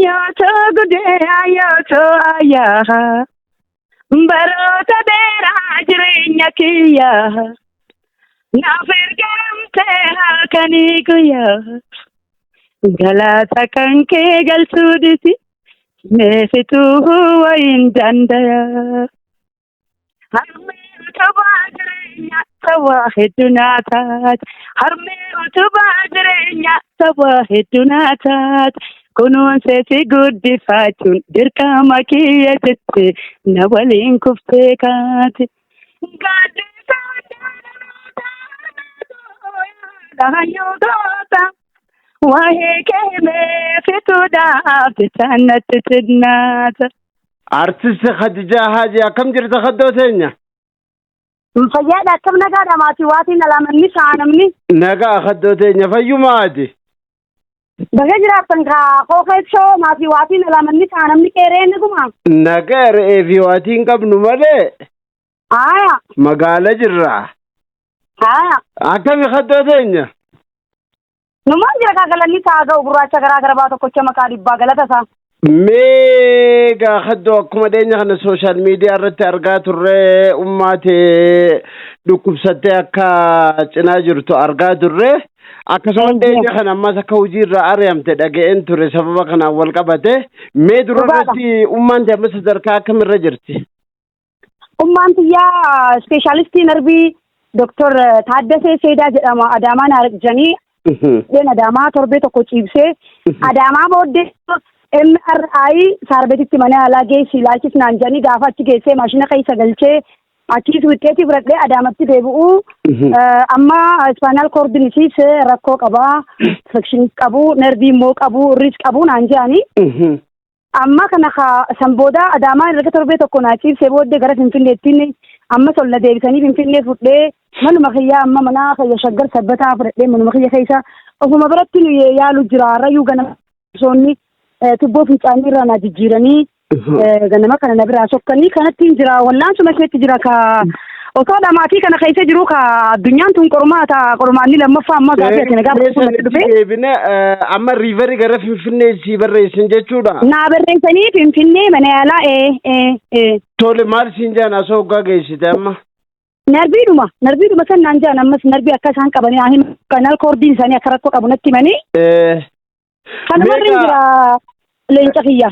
Ayyootoo gudee ayyootoo ayyaa. Baroota dheeraa jireenya kiyyaa. Naaf ergamtee halkanii guyyaa. Galata kan kee galchuu dhisi. Meefituu wayin dandaya. Harmee utubaa jireenya sabaa hedduu naa taate. Harmee utubaa jireenya sabaa hedduu naa taate. Kunuunsee si guddifachuun dirqama kiyya jette na waliin kuftee kaate. Gaaddisa hayyuu goota. Waa'ee kee meefituudhaaf jecha natti xinnaata. Artist Khadijaa Haji, akkam jirta, kaddoo teenya? Fayyaadha, akkam nagaadha maatii waatiin alaamanni saanamni. Nagaa, kaddoo teenya, fayyumaati. Baga jiraattan kaa kookeessoo maatii waatiin alaamanni saanamni qeeree naguma. Nagaa, re'ee fi waatiin qabnu malee Haaya. magaala jirra. Haaya. Akkami, kaddoo teenya? Numaan jira kaa, galanni isaa ga'u, gurraacha garaa garbaa tokkocha maqaa dhibbaa galata isaa. Meegaa kaddoo, akkuma dhiyeenya kana social media irratti argaa turre, ummaatee dhukkubsattee akka cinaa jirtu argaa turre. Akkasuma dhiyeenya kana ammas akka hojii irraa ari'amte dhaga'een ture, sababa kanaan wal qabate. Mee dura irratti ummaan tee amma sadarkaa akkamirra jirti? Ummaan tiyyaa ispeeshaalistii narbii Doktor Taaddasee Seedaa jedhama, Adaamaa na arjanii. Dheen Adaamaa torbee tokko ciibsee, Adaamaa booddee MRI Saarbeetitti mana yaalaa geessi ilaalchisnaan jedhanii, gaafa achi geessee maashina keessa galchee achiis wixxeetii fudhadhee Adaamatti deebi'u, amma spinal cordiinisiis rakkoo qabaa, infectionis qabu, nervii immoo qabu, irris qabu naan jedhanii. Amma kana san booda Adaamaa erga torbee tokko naa ciibsee booddee gara Finfinneettiin amma sol na deebisanii Finfinnee fudhee, manuma kiyyaa amma mana kiyya Shaggar Sabbataa fudhadhee, manuma kiyya keessa ofuma biratti nu yaalu jira. Har'ayyuu ganama soonni tubboo fincaanii irraa na jijjiiranii, ganama kana na biraa sokkanii kanattiin jira. Wallaansuma keetti jira ka osoo dhamaatii kana keessa jiru ka addunyaan tun qormaata, qormaanni lammaffaa amma gaafii ati na gaafatu kun natti dhufe. Deebine amma refer gara Finfinnee sii barreessan jechuudha. Naa barreessanii Finfinnee mana yaalaa ee. Tole, maal siin jaan asoo hoggaa geessite amma? Narbiidhuma san naan jaan. Ammas narbii akka isaan qabanii haa himu, spinal cordiin isaanii akka rakkoo qabu natti himanii. Kanumarri jira, leenca kiyya.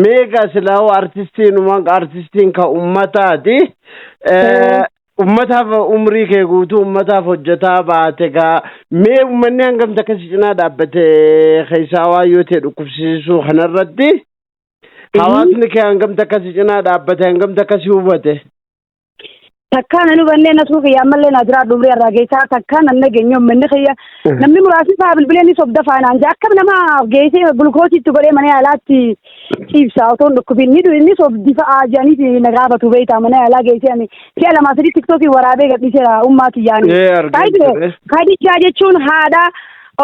Meeqa silaa'u artistiinumaan artistiin ka ummataati. Ummataaf umrii kee guutuu ummataaf hojjetaa baate gaa, mee ummanni hangamta akkasi cinaa dhaabbate keessaa waa yoo ta'e dhukkubsiisuu kanarratti hawaasni kee hangamta akkasi cinaa dhaabbate, hangamta akkasi hubate? Takkaa nan hubannee nasuu kiyya, ammallee naa jiraadhu, umrii irraa geessaa takkaa nan nageenye uummanni kiyya. Namni muraasni faa bilbilee ni sobda faanaan jaa, akkam nama geessee gulukoosiitti godhee mana yaalaatti ciibsa otoo hin dhukkubin ni inni sobdi fa'aa jedhaniiti na gaafatu beektaa. Mana yaalaa geessee ani si'a lamaa sadii TikTokii waraabee gadhiiseera ummaa kiyyaani. Ee, argeen ture. Kadijjaa jechuun haadha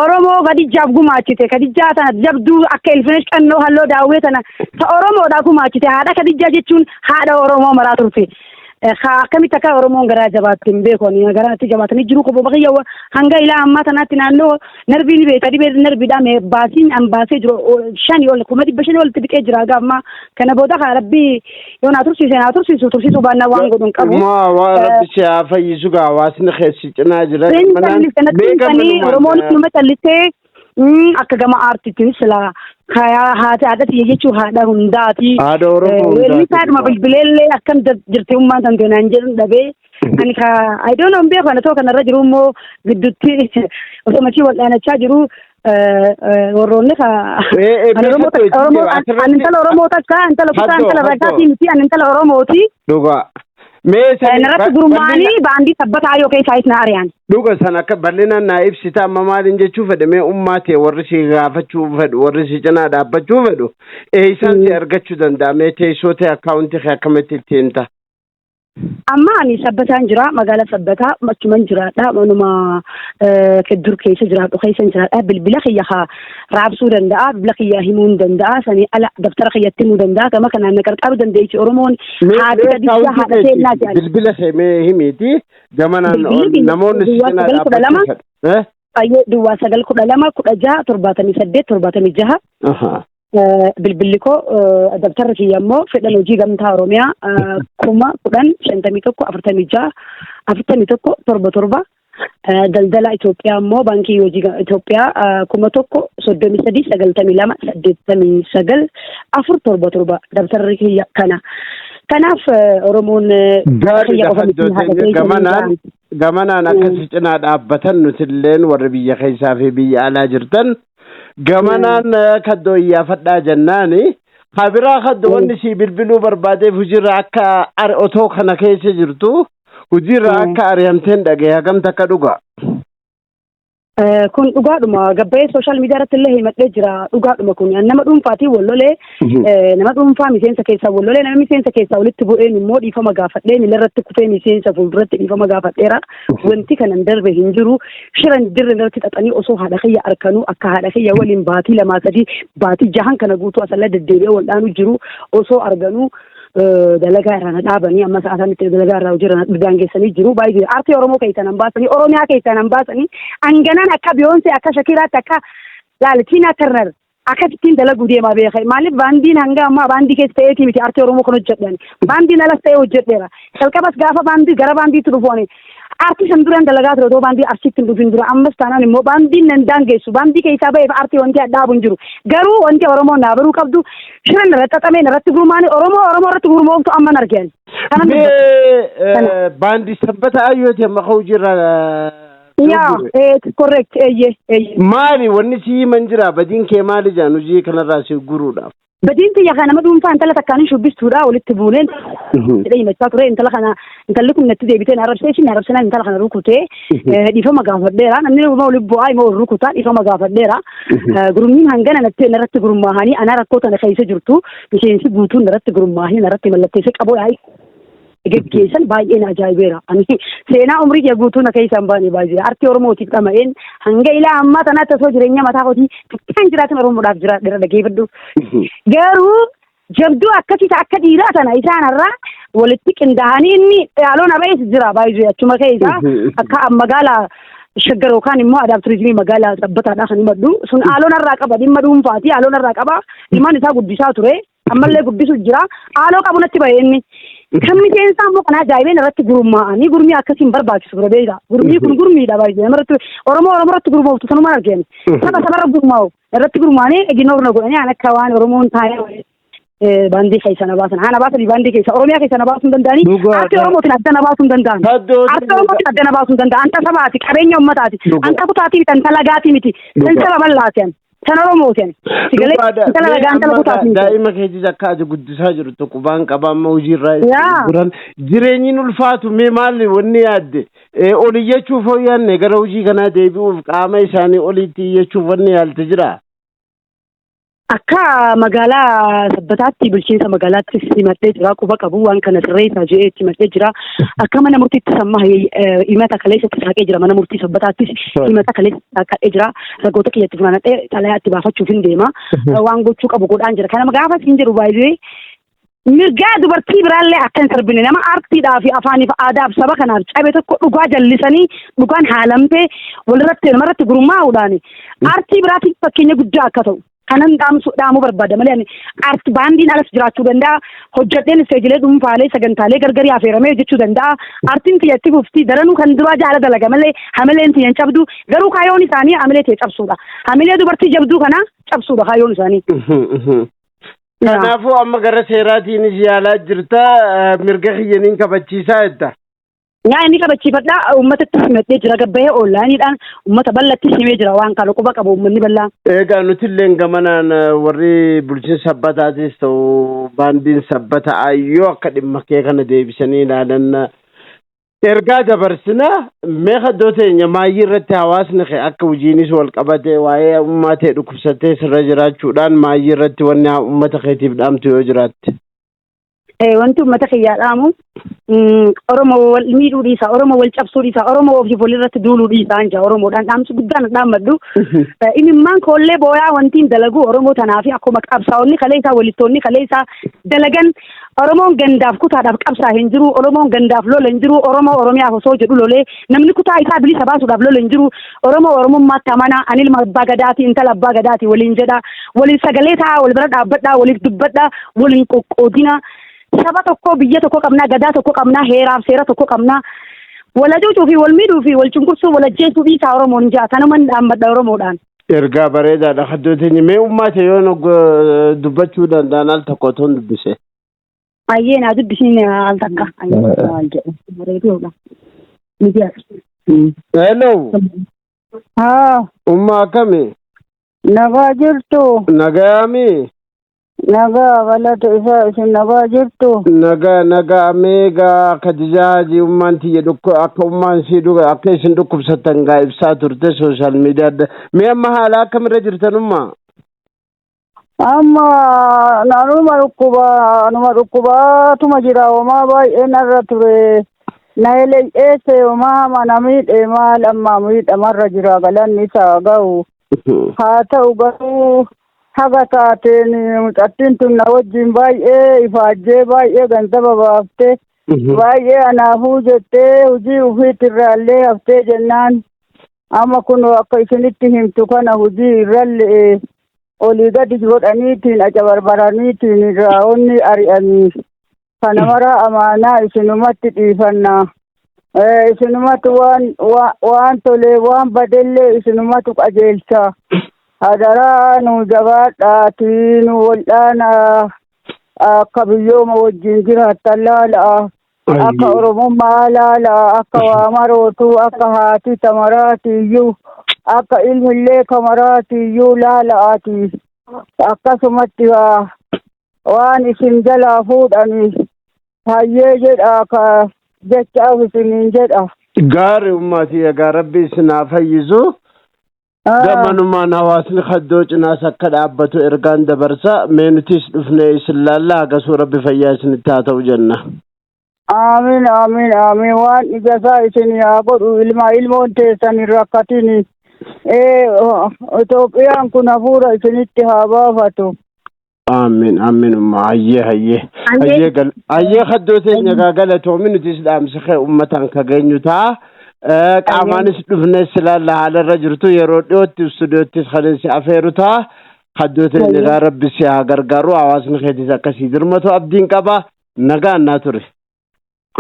Oromoo Kadijjaaf gumaachite. Kadijjaa tana jabduu akka Ilfinesh Qannoo halloo daawwee tana ta Oromoodhaa gumaachite. Haadha Kadijjaa jechuun haadha Oromoo maraa turte. Akkamitti akka Oromoon garaa jabaatte hin beeku. Ani garaa natti jabaatanii jiru koboo kiyya hanga ilaa ammaa tanaatti naannoo narbii ni beekta, dhibee narbiidhaa mee baasiin an baasee jiru shanii ol 500,000 olitti biqee jira haga ammaa kana booda. Kaa Rabbii yoo naa tursiise naa tursiisu, tursiisuu baannaan waan godhu hin qabu. Maa waa Rabbi si haa fayyisu gaa, hawaasni keessi cinaa jira. Seen calliste natti himtanii, Oromoon numa callistee akka gama aartiitiin sila haati haadha tiyya jechuun haadha hundaati. Haadha Oromoo hundaati. Weellisaadhuma bilbileellee akkam jirti ummaan tan naan jedhu dhabee. Ani ka I don't know, hin beeku. Ana too kanarra jiru immoo gidduutti osoo machii wal dhaanachaa jiru warroonni ka ani Oromoo takka Oromoo ani intala Oromoo takka intala kutaa intala rakkaatii miti, ani intala Oromooti. Dhugaa. Mee sani Narratti gurmaanii baandii Sabbataa yoo keessaa na ari'an. Dhuga, san akka bal'inaan naa ibsita. Amma maaliin jechuu fedhe, mee ummaa ta'e warri si gaafachuu fedhu, warri si cinaa dhaabbachuu fedhu eeysaan si argachuu danda'a? Mee teessoo ta'e akkaawuntii kee akkamitti itti himta? Amma ani Sabbataan jira, magaalaa Sabbataa achuman jiraadha, manuma dur keessa jiraadhu keessa jiraadha. Bilbila kiyya haa raabsuu danda'a, bilbila kiyya himuu hin danda'a, sanii ala daftara kiyyatti himuu danda'a. Gama kanaan na qarqaaruu dandeessi Oromoon. Haati Kadijaa haadha seennaa jedhan. Bilbila kee mee himiiti gamanaan Bilbilli kiyya namoonni si duwwaa cinaa 912 dhaabbachuu fedhu. Ayyee, 0912 16 78 76. Bilbilli koo, dabtarri kiyya immoo fedhan hojii gamtaa Oromiyaa 10,051 46 41 77. Daldala Itoophiyaa immoo, baankii hojii Itoophiyaa, 1033 92 89 477, dabtarri kiyya kana. Kanaaf Oromoon Gaariidha, haddooteen gamanaan akkasi cinaa dhaabbatan nutilleen warri biyya keessaa fi biyya alaa jirtan gamanaan kaddoo iyyaafadhaa jennaani. Kabiraa kaddoo, wanni sii bilbiluu barbaadeef hojiirra akka otoo kana keessa jirtu hojiirra akka ari'amteen dhagaye, hagam takka dhuga? Kun dhugaadhuma, gabbayee social media irratti illee himadhee jira, dhugaadhuma kun. Nama dhuunfaatiin wallolee, nama dhuunfaa miseensa keessaa wallolee, nama miseensa keessaa walitti bu'een immoo dhiifama gaafadhee, miila irratti kufee miseensa fuulduratti dhiifama gaafadheera. Wanti kanan darbe hin jiru. Shiran dirre irratti xaxanii osoo haadha kiyya arkanuu, akka haadha kiyya waliin baatii 2 3 baatii 6n kana guutuu asalla deddeebi'ee wal dhaanu jiru osoo arganuu, dalagaa irraa na dhaabanii, amma sa'a sanitti dalagaa irraa hojii irra na daangeessanii jiru. Baay'ee aartii Oromoo keessaa nan baasanii, Oromiyaa keessaa nan baasanii, hanganaan akka Beyoncé, akka Shakiraatti, akka laal Tina Turner akkasittiin dalaguu deemaa beeka. Maaliif baandiin hanga ammaa baandii keessa ta'eetii miti aartii Oromoo kan hojjedhan. Baandiin alas ta'ee hojjedheera. Jalqabas gaafa baandii gara baandiitti dhufu ani aartii san duraan dalagaa ture, otoo baandii arsiitti hin dhufin dura. Ammas taanaan immoo baandiin nan daangeessu. Baandii keessaa ba'eef aartii wanti dhaabu hin jiru. Garuu wanti Oromoon naa baruu qabdu, shiran irratti xaxamee irratti gurmaanii Oromoo irratti gurmooftu amma argeen. Mee baandii Sabbata Ayyooti amma hojiirra? Yaa, correct, eeyyee eeyyee. Maali wanni si himan jira? Badiin kee maali jaan hojii kanarraa si guruudhaaf? Badiin tiyya kana, nama dhuunfaa intala takkaan shubbistuudha walitti buuneen jedhee himachaa ture. Intala kana, intalli kun natti deebitee na arrabsee, ishiin arrabsinaan intala kana rukutee dhiifama gaafadheera. Namni nama walitti bu'aa ima wal rukutaa, dhiifama gaafadheera. Gurmiin hangana natti narratti gurmaahanii, ana rakkoo tana keessa jirtu miseensi guutuun narratti gurmaahanii, narratti mallatteessee qaboo yaa'ii geggeessan baay'ee na ajaa'ibeera. Ani seenaa umrii kee guutuu na keessa hin baane baay'ee. Artii Oromootiif dhama'een hanga ilaa ammaa tanaatti osoo jireenya mataa kootii xiqqaan jiraatin Oromoodhaaf jiraadheera, dhageeffadhu. Garuu jabduu akkasii akka dhiiraa sana isaan irraa walitti qindaa'anii, inni yaaloon abees jira baay'ee achuma keessa, akka magaalaa Shaggar yookaan immoo aadaa turizimii magaalaa Sabbataadhaa kan himadhu sun haaloon irraa qaba, dhimma dhuunfaati haaloon irraa qaba. Ilmaan isaa guddisaa ture, ammallee guddisu jira, haaloo qabu natti bahe. Inni kan miseensaa immoo kan ajaa'ibeen irratti gurmaa'anii, gurmii akkasiin barbaachisu bira beekta. Gurmii kun gurmiidha baay'ee namarratti, Oromoo irratti gurmooftu sanumaan argeen, saba sabarra gurmaa'u irratti gurmaa'anii ignore na godhanii, an akka waan Oromoon taa'ee baandii keessa na baasan. Haa na baasanii, baandii keessa Oromiyaa keessa na baasuu hin danda'anii. Aartii Oromootiin adda na baasuu hin danda'an. Aartii Oromootiin adda na baasuu hin danda'an. Anta sabaati, qabeenya uummataati. Anta kutaatii miti, anta lagaatii miti. San saba bal'aati ani. San Oromooti ani. Sigalee intala lagaa, intala kutaatii miti. Daa'ima keetis akka ati guddisaa jirtu qubaan qaba, amma hojiirraa jiran jireenyi ulfaatu. Mee maali wanni yaadde? Ol iyyachuuf hoo yaadne, gara hojii kanaa deebi'uuf qaama isaanii olitti iyyachuuf wanni yaalte jira? Akka magaalaa Sabbataatti, bulchiinsa magaalaattis himadhee jira, quba qabu, waan kana sirreessaa jedhee itti himadhee jira. Akka mana murtiittis amma himata kaleessatti saaqee jira. Mana murtii Sabbataattis himata kaleessa saaqadhee jira. Ragoota kiyyatti funaanadhee xalayaa itti baafachuuf hin deema. Waan gochuu qabu godhaan jira. Kana gaafa siin jedhu baay'ee mirgaa dubartii biraallee akka hin sarbine, nama aartiidhaa fi afaaniif aadaaf saba kanaaf cabe tokko dhugaa jallisanii, dhugaan haalamtee walirratti namarratti gurmaa'uudhaan aartii biraatiif fakkeenya guddaa akka ta'u kanan dhaamsu dhaamuu barbaada malee, ani aarti baandiin alas jiraachuu danda'a, hojjedheen isteejilee dhuunfaalee sagantaalee gargarii affeeramee hojjechuu danda'a. Aartiin tiyyatti fufti, daranuu kan duraa jaala dalaga malee hamileen tiyyan cabdu. Garuu kaayyoon isaanii hamilee tiyya cabsuudha, hamilee dubartii jabduu kana cabsuudha kaayyoon isaanii. Kanaafuu amma gara seeraatiinis yaalaa jirta, mirga kiyyaniin kabachiisaa jetta. Nyaa inni kabachiifadhaa, uummatatti himadhee jira, gabbahee onlaayiniidhaan uummata bal'atti himee jira, waan kana quba qabu uummanni bal'aan. Egaa nuti illee gamanaan warri bulchiinsa Sabbataatis ta'u baandiin Sabbata Ayyoo akka dhimma kee kana deebisanii ilaalan ergaa dabarsina. Mee kaddoo teenya, maayyii irratti hawaasni kee akka hojiinis wal qabate waa'ee ummaa ta'e dhukkubsattee sirra jiraachuudhaan maayyii irratti wanni uummata keetiif dhaamtu yoo jiraatte. Wanti uummata kiyyaa dhaamu Oromoo wal miidhuu dhiisa, Oromoo wal cabsuu dhiisa, Oromoo ofiif walirratti duuluu dhiisa anja Oromoodhaan dhaamsi guddaan dhaammadhu. Imimmaan koollee booyaa wanti hin dalagu Oromoo tanaa fi akkuma qabsaa'onni kalee isaa walittoonni kalee isaa dalagan. Oromoon gandaaf kutaadhaaf qabsaa hin jiru, Oromoon gandaaf lola hin jiru, Oromoo Oromiyaaf osoo jedhu lolee namni kutaa isaa bilisa baasuudhaaf lola hin jiru. Oromoo Oromummaatti amanaa, ani ilma abbaa gadaati, intala abbaa gadaati waliin jedha. Waliin sagalee ta'a, wal bira dhaabbadhaa, waliif dubbadhaa, waliin qoqqoodina. Saba tokko, biyya tokko qabnaa, gadaa tokko qabnaa, heeraaf seera tokko qabnaa. Wal hacuucuu fi wal miidhuu fi wal cunqursuu, wal ajjeesuu dhiisaa Oromoon ja'a. Kanuman dhaammadha Oromoodhaan. Ergaa bareedaadha kaddoo teenya. Mee ummaate yoo dubbachuu danda'an al tokko otoo hin dubbise. Ayyee, naa dubbisiin al takka. Bareeduudha. Hello. Haa. Umma, akkami? Nagaa jirtu. Nagayaami? Nagaa, galata isaa. Isin nagaa jirtu? Nagaa, nagaa. Meegaa Khadijaa Hajii, ummaan tiyya dhukku akka ummaan sii dhuga akka isin dhukkubsattan gaa ibsaa turte social media adda. Mee amma haala akkamirra jirtan, ummaa? Amma anuma dhukkuba, anuma dhukkubaatuma jira. Homaa baay'ee narra ture. Na ele'eesse, homaa hama na miidhe. Maal amma miidhamarra jira, galanni isaa ga'u. Haa ta'u garuu haga taateen mucattiin tun na wajjin baay'ee ifaajjee, baay'ee ganzaba baaftee, baay'ee anaafuu jettee hojii ofiitirraallee haftee jennaan, amma kun akka isinitti himtu kana hojii irrallee olii gadi godhaniitiin acabarbaraniitiin irraa onni ari'anii. Kana mara amaanaa isinumatti dhiifanna. Isinumatu waan waan tolee waan badellee isinumatu qajeelcha. Hadaraa nu jabaadhaatii nu waldhaanaa, akka biyyooma wajjin jiraattan laala'a. Akka Oromummaa laala'a, akka waa marootuu, akka haati tamaraatiiyyuu, akka ilmillee kamaraatiiyyuu laala'aati. Akkasumatti waan isin jalaa fuudhanii hayyee jedha ka jechaaf isiniin jedha. Gaarii ummaatii, egaa Rabbi isin haa fayyisu. Gamanumaan hawaasni kaddoo cinaas akka dhaabbatu ergaan dabarsa. Mee nutis dhufnee isin laalla, hagasuu Rabbi fayyaa isinitti haa ta'u jenna. Amiin, amiin, amiin. Waan ijasaa isin haa godhu, ilma ilmoon teessan hin rakkatini. Itoophiyaan kun hafuura isinitti haa baafatu. Amiin, amiin umma. Hayyee, hayyee. Hayyee gal hayyee, kaddoo teenya egaa galatoomi. Nutis dhaamsa kee uummataan ka geenyu ta'a. Qaamaanis dhufnee si laalla, haala irra jirtu yeroo dhiyootti istuudiyoottis kan si afeeru ta'a. Kaddoo teenya egaa Rabbi si haa gargaaru, hawaasni keetis akkasii dirmatu abdiin qaba. Nagaan naa ture.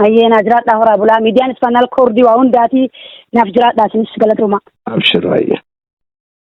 Ayyee, naa jiraadhaa, horaa bulaa. Miidiyaan spinal cordii waa hundaati. Naaf jiraadhaa, isinis galatooma. Abshiru, hayyee.